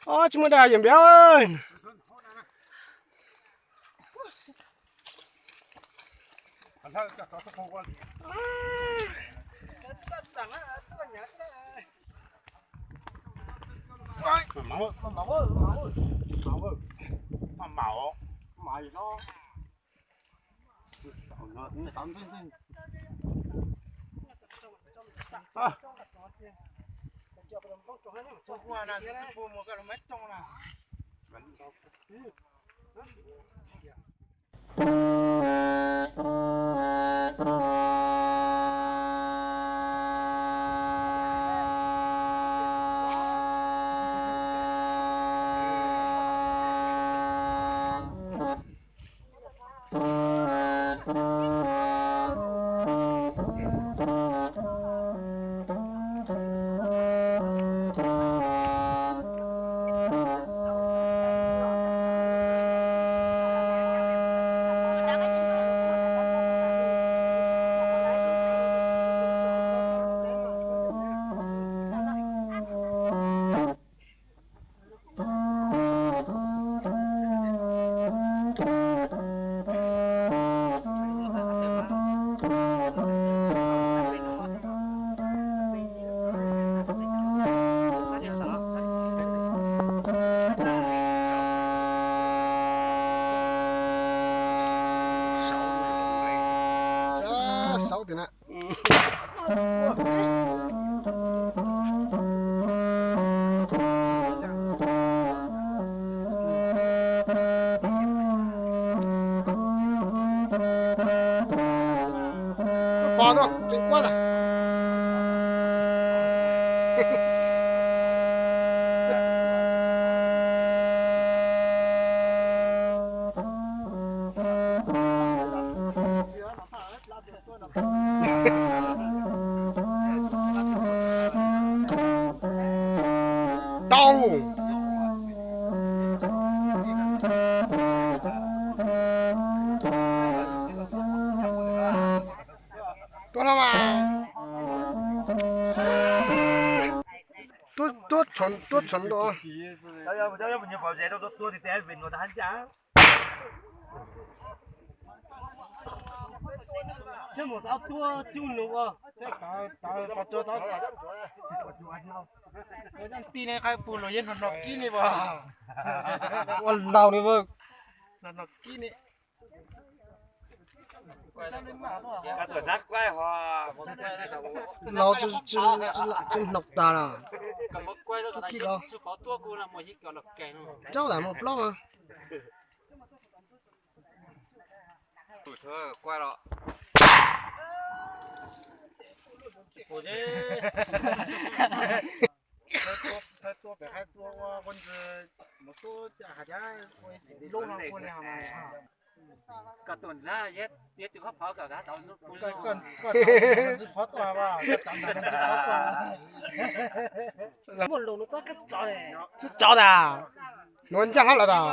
Ob, tsis muaj dag yawm npiav. Saub tiag na. Pov tuaj, tseem kuab ntag. Tau. Tuaj los mas. Tuaj, tuaj tshov, tuaj tshov ntua. Ti ne qhaib pug los yeej no no kib ne as. Ua laus ne, no no kib ne. Laus tsis hnov tas na. Kib ko. Rau tas mus plaub mas. Twb tso tas, nuav ncaaj hab los tas.